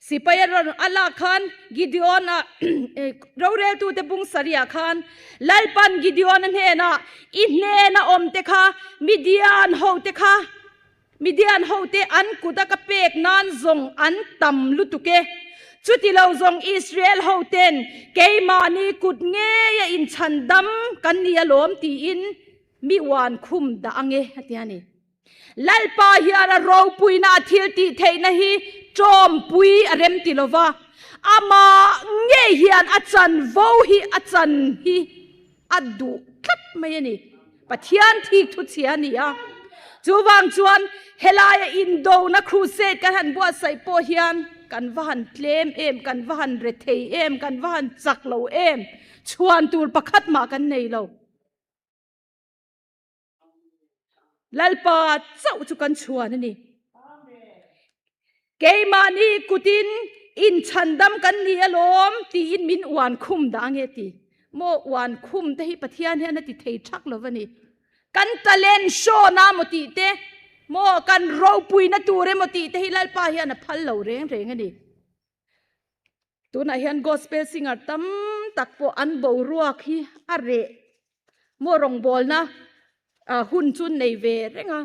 A: Sipai a rawn a lak khan Gideon-a roreltute bung sarihah khan Lalpan Gideon-a hnenah i hnena awmte kha Midian hote kha Midian hote an kut a ka pek nan zawng an tam lutuk e. Chuti lo zawng Israel hoten keimahni kut ngeia inchhan dam kan ni alawm tiin mi uan khum dah ange a ti a ni. Lalpa hian a ropuina a thil tih theihna hi tawmpui a rem ti lova, amah ngei hian a chanvo hi a chan hi a duh tlat mai a ni. Pathian thik thu chhia a ni a. Chuvang chuan helaia indona crusade kan han buatsaih pawh hian kan va han tlem em, kan va han rethei em, kan va han chak lo em, chhuan tur pakhat mah kan nei lo. Lalpa chauh chu kan chhuan a ni. Keimahni kutin inchhandam kan ni alawm tiin min uan khum dah ange ti. Maw uan khum te hi Pathian hian a ti thei thak lo a ni. Kan talent show na maw tih te, maw kan ropuina tur emaw tih te hi Lalpa hian a phal lo reng reng a ni. Tunah hian gospel singer tam tak pawh an boruak hi a reh maw rawngbawlna hun chu nei ve reng a.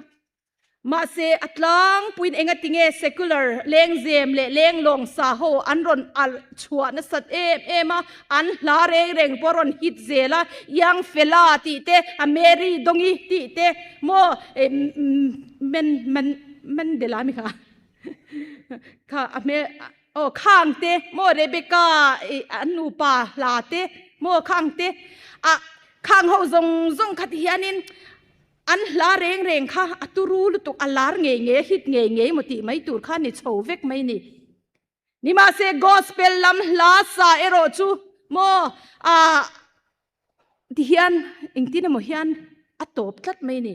A: Mahse, a tlangpuiin engatinge secular lengzem leh lenglawng sa ho an rawn alh chhuah nasat em em a, an hla reng reng pawh a rawn hit zel a, Young Fella tih te, a Mary Dongi tih te, maw Men Men Mandela mi kha kha a hmel aw khang te, maw Rebecca an nupa hla te, maw khang te, a khang ho zawng zawng kha ti hianin An hla reng reng kha a turu lutuk, a lar ngei ngei, a hit ngei ngei maw tih mai tur kha ni chho vek mai ni. Nimahse gospel lam hla sa erawh chu maw ah ti hian engtin emaw hian a tawp tlat mai ni.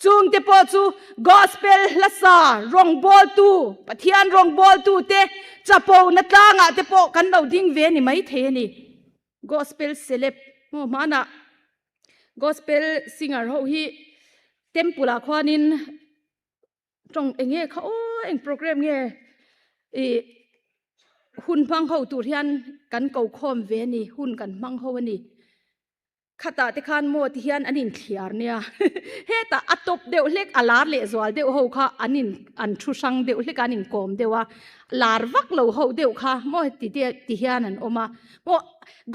A: Chungte pawh chu gospel hla sa rawngbawltu, Pathian rawngbawltu te chapona tlangah te pawh kan lo ding ve ni mai thei a ni. Gospel celeb maw hmanah Gospel singer ho hi temple ah khuanin tawng eng nge kha aw eng program nge. I hun hmang ho tur hian kan ko khawm ve a ni, hun kan hmang ho a ni. Khatah te khan maw ti hian an inthliar nia. Hetah a tawp deuh hlek a lar leh zual deuh ho kha an in an thu hrang deuh hlek a an inkawm deuh a, lar vak lo ho deuh kha maw ti te ti hian an awm a. Maw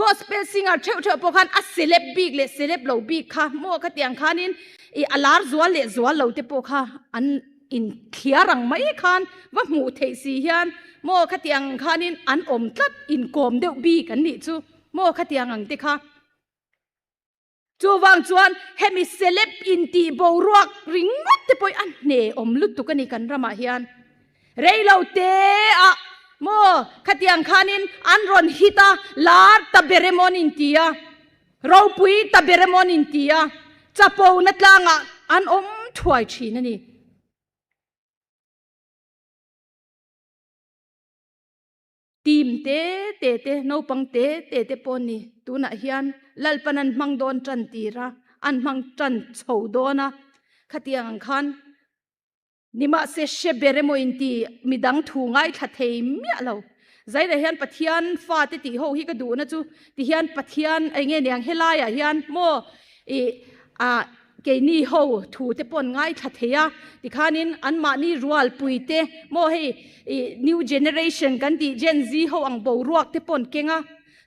A: gospel singer theuh theuh pawh khan a celeb bik leh celeb lo bik kha maw khatiang khanin ih a lar zual leh zual lo te pawh kha an Inthliar ang mai khan va hmuh theih si hian maw khatiang ang khanin an awm tlat inkawm deuh bik an nih chu maw khatiang ang te kha. Chuvang chuan hemi celeb intih boruak ringawt te pawh hi a hne awm lutuk a ni kan ramah hian. Reilo te ah maw khatiang khanin an rawn hit a lar ta ber emaw an inti a. Ropui ta ber emaw an inti a, chapona tlangah an awm thuai thin a ni. Team te te te, naupang te te te pawh ni tunah hian Lalpan an hmang dawn tan tir a, an hmang tan chho dawn a, khatiang ang khan Nimahse hre ber emaw inti midang thu ngaithla thei miah lo. Zairah hian Pathian fate tih ho hi ka duhna chu ti hian Pathian eng nge niang helaiah hian maw ih ah keini ho thu te pawh an ngaithla thei a tikhanin anmahni rualpui te maw hei ih new generation kan tih Gen Z ho ang boruak te pawh an keng a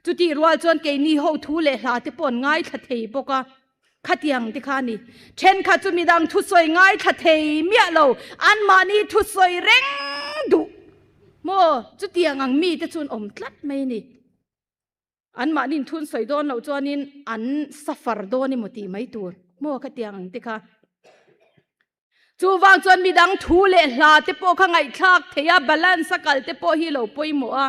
A: chutih rual chuan keini ho thu leh hla te pawh an ngaithla thei bawk a. Khatiang te kha a ni. Thenkhat chu midang thusawi ngaithla thei miah lo, anmahni thusawi reng duh maw? Chutiang ang mite chu an awm tlat mai a ni. Anmahni'n thun sawi dawn loh chuanin an suffer dawn emaw tih mai tur maw khatiang ang te kha. Chuvang chuan midang thu leh hla te pawh kha ngaihthlak thei a, balance a kal te pawh hi lo pawimawh a.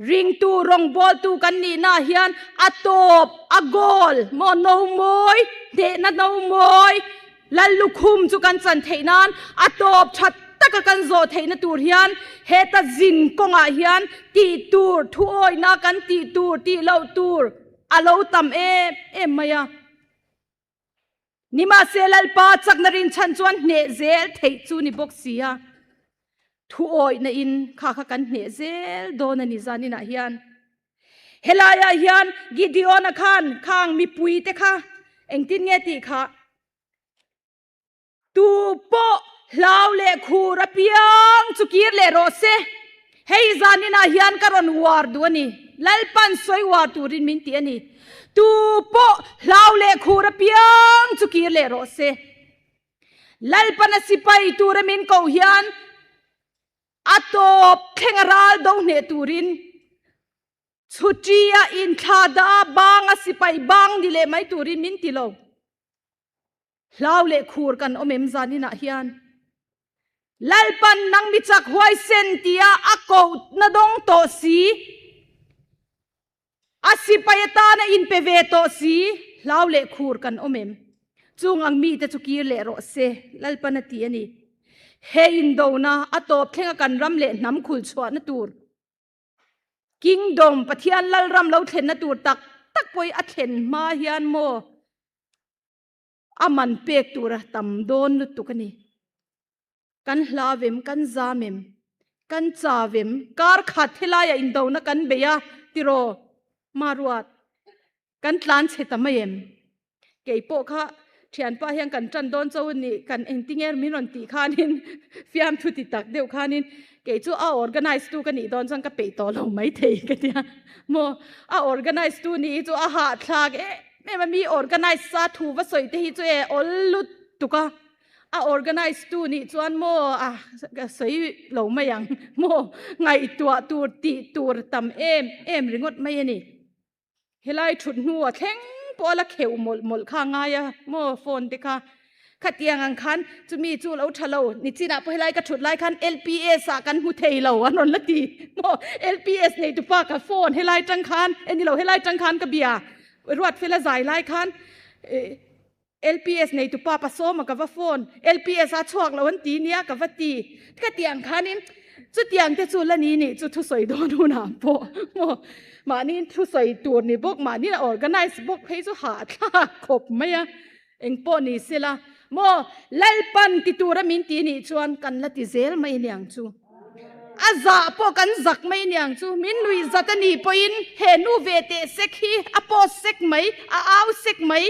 A: Ringtu rawngbawltu kan nihna hian a tawp, a goal, maw no mawi, hnehna no mawi, Lal lukhum chu kan chan theih nan a tawp tha taka kan zawh theihna tur hian heta zin kawngah hian tih tur, thuawihna kan tih tur, tih loh tur a lo tam em em mai a. Nimahse Lalpa chakna rinchhan chuan hneh zel theih chu ni bawk si a, thuawihna in kha kha kan hneh zel dawn a ni zaninah hian. Helaiah hian Gideon-a khan khang mipui te kha engtin nge tih kha Tu pawh hlau leh khur apiang chu kir leh rawh se. Hei zaninah hian ka rawn uar duh a ni. Lalpan sawi uar turin min ti a ni. Tu pawh hlau leh khur apiang chu kir leh rawh se. Lalpan a sipai tura min koh hian a tawp thleng a ral do hneh turin chhuṭi-a inthla dah a bang a sipai bang ni leh mai turin min ti lo. Hlau leh khur kan awm em zaninah hian Lalpan nang mi chak huaisen tia a kohna dawng tawh si, a sipai atana inpe ve tawh si, hlau leh khur kan awm em? Chung ang mite chu kir leh rawh se, Lalpan a ti a ni. He indona a tawp thlenga kan ram leh hnam khul chhuahna tur Kingdom, Pathian Lalram lo thlenna tur tak tak pawh hi a thlen hma hian maw a man pek tur a tam dawn lutuk a ni. Kan hlau em, kan zam em, kan chau em, kar khat helaiah indona kan bei a tiraw Maruat? Kan tlan chhe ta mai em? Kei pawh kha thianpa hian kan tan dawn cho ni kan engtinge min rawn tih khanin fiamthu ti tak deuh khanin kei chu a organize tu ka nih dawn chuan ka peih tawh lo mai thei ka tia maw a organize tu nih hi chu a hahthlak em em a mi organize sa thu va sawi te hi chu e awl lutuk a a organize tu nih chuan maw a ka sawi lo mai ang maw ngaihtuah tur tih tur tam em em ringawt mai a ni. Helai thut hnu a thleng pawh a la kheuh mawlh mawlh kha a ngai a maw phone te kha khatiang ang khan chumi chu lo tha lo nichinah pawh helai ka thut lai khan LPS ah kan hmu thei lo an rawn la ti maw LPS nei tupa ka phone helai tang khan e nilo helai tang khan ka bia Ruatfela zai lai khan LPS neitu pa pasawma ka va phone, LPS a chhuak lo an ti nia ka va ti. Ka ti ang khanin chutiang te chu la ni nih chu thusawi dawn hunah pawh maw mahni thusawi tur ni bawk mahni a organize bawk phei chu hahthlak khawp mai a. Engpawh ni sela. Maw Lalpan ti tura min ti nih chuan kan la ti zel mai aniang chu. A zah pawh kan zak mai aniang chu. Min nuih zat a nih pawhin he nu ve teh sek hi a post sek mai, a au sek mai,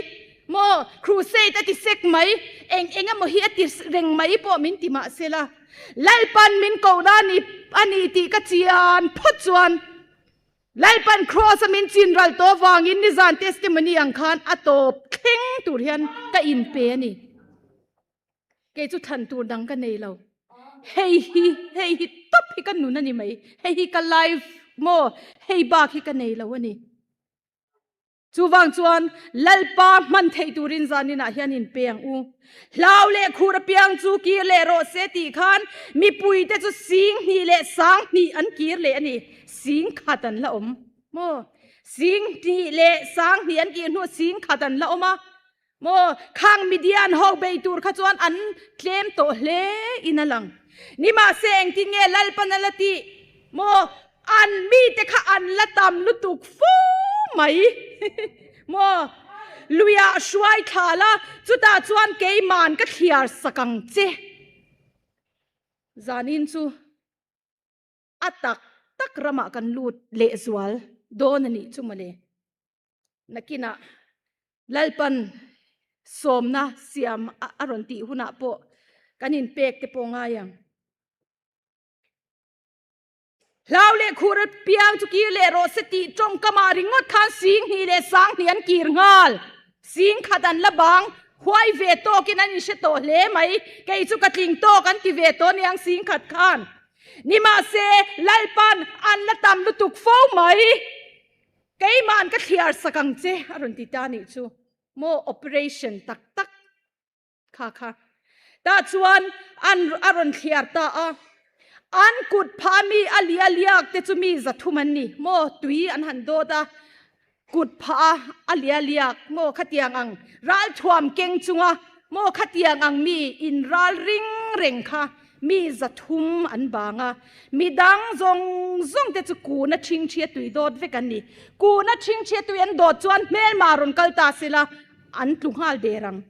A: maw crusade a ti sek mai, eng eng emaw hi a ti reng mai pawh min ti mah se la. Lalpan min kohna a ni a ni tih ka chian phawt chuan Lalpan Kraws a min chin ral tawh avangin nizan testimony ang khan a tawp thleng tur hian ka inpe a ni. Kei chu thlan tur dang ka nei lo. Hei hi, hei hi tawp hi ka nun a ni mai. Hei hi ka life maw, hei bak hi ka nei lo a ni. Chuvang chuan Lalpa hman theih turin zaninah hian inpe ang u. Hlau leh khur apiang chu kir leh rawh se tih khan mipuite chu sing hnih leh sang hnih an kir leh a ni. Sing khat an la awm maw? Sing hnih leh sang hnih an kir hnuah sing khat an la awm a maw? Khang Midian ho bei tur kha chuan an tlem tawh hle in a lang. Nimahse engtin nge Lalpan a la tih maw? An mite kha an la tam lutuk fu mai maw? Luiah hruai thla la, chutah chuan keiman ka thliar sak ang che. Zanin chu a tak tak ramah kan lut lehzual dawn a nih chu mawle. Nakinah Lalpan sawmna siam a rawn tih hunah pawh kan inpek te pawh ngai ang. Hlau leh khur apiang chu kir leh rawh se tih tawngkamah ringawt khan sing hnih leh sang hnih an kir nghal. Sing khat an la bang, huai ve tawkin an inhre tawh hle mai. Kei chu ka tling tawk an ti ve tawh aniang sing khat khan. Nimahse, Lalpan an la tam lutuk fo mai. Keima'n ka thliar sak ang che a rawn ti ta nih chu. Maw operation tak tak. Kha kha. Tah chuan an a rawn thliar ta a. An kut phah mi a lia liak te chu mi zathum an ni. Maw tui an han dawt a, kut phah a a lia liak maw khatiang ang ralthuam keng chunga maw khatiang ang mi in ral ring reng kha mi zathum an bang a. Mi dang zawng zawng te chu kuna ṭhingṭhi a tui dawt vek an ni. Kuna ṭhingṭhi a tui an dawt chuan hmelma rawn kal ta sela an tlu nghal der ang.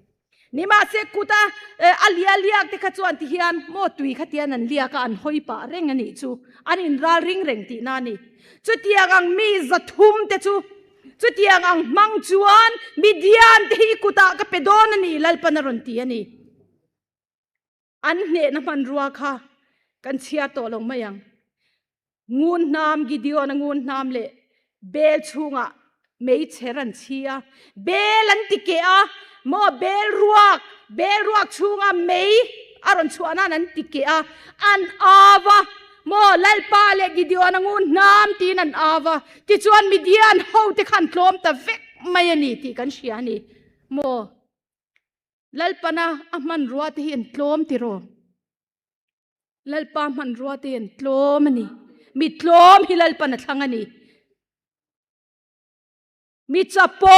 A: Nimahse kuta a lia liak te kha chuan ti hian maw tui kha tian an liak a, an hawi pah reng a nih chu, an inral ring reng tihna a ni. Chutiang ang mi zathum te chu chutiang ang hmang chuan Midian te hi i kutah ka pe dawn a ni Lalpan a rawn ti a ni. An hnehna hmanrua kha kan chhiar tawh lo mai ang. Ngun hnam Gideon-a ngun hnam leh bel chhungah meichher an chhi a, bel an ti keh a, maw bel ruak, bel ruak chhunga mei a rawn chhuah nan an ti keh a, an au a, maw Lalpa leh Gideon-a ngun hnam tiin an au a, tichuan Midian hote kha an tlawm ta vek mai a ni tih kan hria a ni. Maw Lalpana a hmanrua te hi an tlawm tiraw? Lalpa hmanrua te hi an tlawm a ni. Mi tlawm hi Lalpan a thlang a ni. Mi chapo,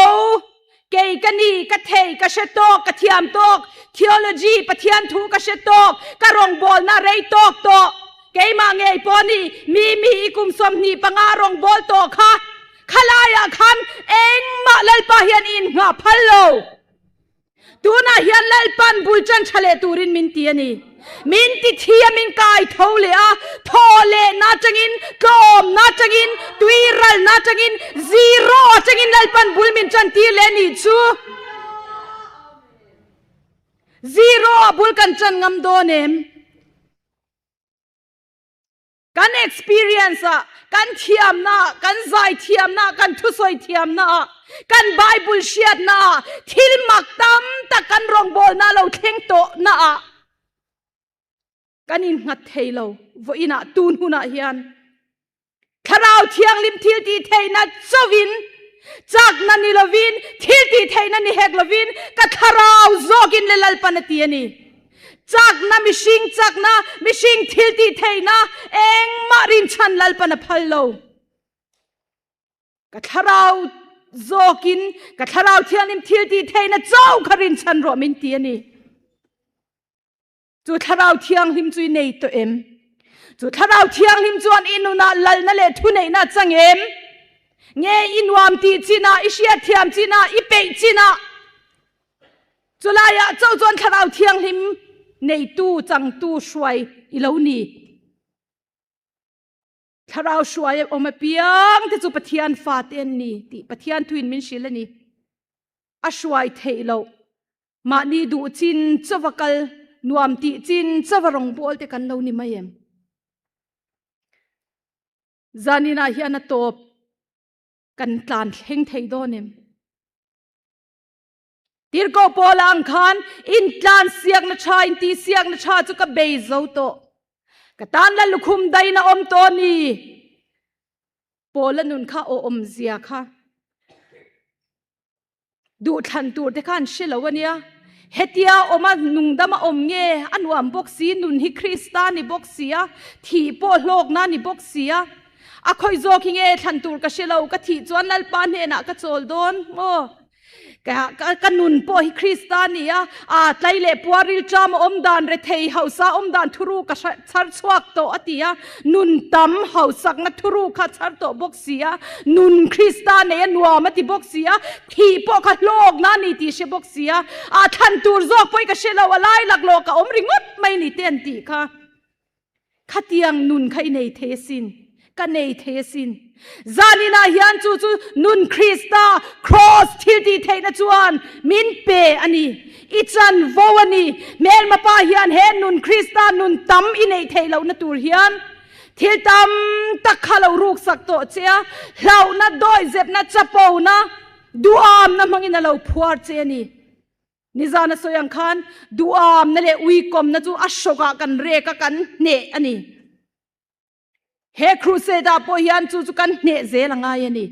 A: kei ka ni, ka thei, ka hre tawk, ka thiam tawk, theology, Pathian thu ka hre tawk, ka rawngbawlna rei tawk tawh, keimah ngei pawh ni, mi mi i kum 25 rawngbâwl tawh kha, khalaiah khan engmah Lalpa hian i innghah phal lo. Tunah hian Lalpan bul ṭan ṭha leh turin min ti a ni. Min ti thi a, min kai tho leh a, thaw lehna aṭangin, tlawmna aṭangin, tuiralna aṭangin, zero aṭangin Lalpan bul min ṭan tir leh a nih chu. Zero ah bul kan ṭan ngam dawn em? Kan experience ah, kan thiamna ah, kan zaithiamna ah, kan thusawi thiamna ah, kan Bible hriatna ah, thil mak tam tak kan rawngbawlna lo thleng tawhna ah kan innghat thei lo. Vawiinah tun hunah hian Thlarau Thianghlim thil tih theihna chauhin chakna ni lovin, thil tih theihna ni hek lovin ka thlarau zawkin le Lalpan a ti a ni. Chakna mihring chakna, mihring thil tih theihna engmah rinchhan Lalpan a phal lo. Ka thlarau zawkin ka thlarau thianghlim thil tih theihna chauh kha rinchhan rawh min ti a ni. Chu thlarau thianghlim chu i nei tawh em? Chu thlarau thianghlim chuan i nunah lalna leh thuneihna a chang em? Nge i nuam tih chinah, i hriatthiam chinah, i peih chinah? Chulaiah cho chuan Thlarau Thianghlim neitu changtu hruai i lo ni. Thlarau hruai a awm apiang te chu Pathian fate an ni tih Pathian thuin min hrilh a ni. A hruai theih loh mahni duh chin chauva kal nuam tih chin chauva rawngbawl te kan lo ni mai em? Zaninah hian a tawp kan tlan thleng thei dawn em? Tirhkoh Paula ang khan intlan siakna tha, inti siakna tha chu ka bei zo tawh. Ka tan la lukhum dain a awm tawh a ni. Paula nun kha aw awmzia kha duhthlan tur te kha an hre lo a nia. Hetia awma nungdam a awm nge a nuam bawk si, nun hi Krista ni bawk si a, thih pawh hlawkna ni bawk si a. A khawi zawk hi nge thlan tur ka hre lo, ka thih chuan Lalpa hnenah ka chawl dawn maw? Ka, ka, ka nun pawh hi Krista a ni a, a tlai leh puar rilṭam a awm dan, rethei hausa awm dan thuru ka chhar chhuak tawh a ti a, nun tam hausakna thuru kha chhar tawh bawk si a, nun Krista nei a nuam a ti bawk si a, thih pawh kha hlawkna a ni tih hre bawk si a, a thlan tur zawk pawh hi ka hre lo, a lai laklawh ka awm ringawt mai ni te an tih kha. Khatiang nun kha i nei thei asin, ka nei thei asin. Zaninah hian chu chu nun Krista Kraws thiltih theihna chuan min pe a ni. I chanvo a ni. Hmelma pa hian he nun Krista nun tam i neih theih lohna tur hian thil tam tak kha lo ruksak tawh che a, hlauhna, dawihzepna, chapona, duhamna hmangin a lo phuar che a ni. Nizan a sawi ang khan duhamna leh uikawmna chu a hrawkah kan rek a, kan hneh a ni. He crusade ah pawh hian chu chu kan hneh zel a ngai a ni.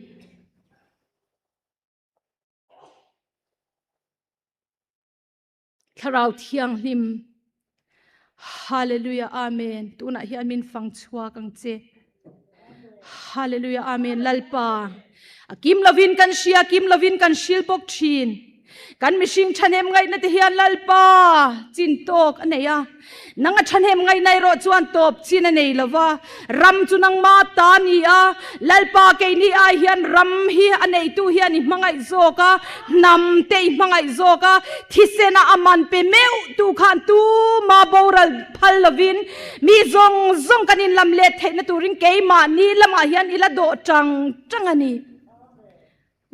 A: Thlarau Thianghlim Hallelujah Amen tunah hian min fang chhuak ang che. Hallelujah Amen Lalpa a kim lovin kan hria kim lovin kan hril bawk thin kan mihring thahnem ngaihna te hian Lalpa chin tawk a nei a nang a thahnem ngaihna erawh chuan tawp chin a nei lova ram chu nangma ta ni a Lalpa keini ai hian ram hi a neitu hian i hmangaih zawk a hnam te i hmangaih zawk a thisena a man pe meuh tu khan tuma boral phal lovin Mi zawng zawng kan inlam let theihna turin keimahni lamah hian i la dawh tang tang a ni.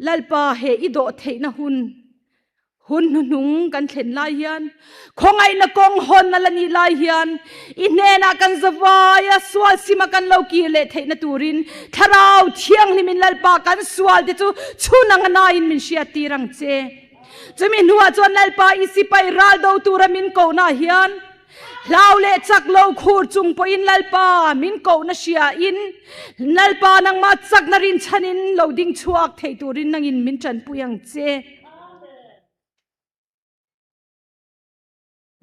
A: Lalpa he i dawh theihna hun, hun hnuhnung kan thlen lai hian, khawngaihna kawng hawn a la nih lai hian, i hnenah kan zavaia sual sima kan lo kir leh theihna turin Thlarau Thianghlimin Lalpa kan sualte chu chhun anga naiin min hriattir ang che. Chumi hnuah chuan Lalpa i sipai ral do tura min kohna hian, Hlau leh chak lo khur chung pawhin Lalpa min kohna hria in Lalpa nangmah chakna rinchhanin lo ding chhuak thei turin nangin min tanpui ang che.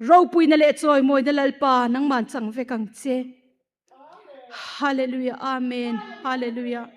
A: Ropuina leh chawimawina Lalpa nangman chang vek ang che. Hallelujah Amen Hallelujah.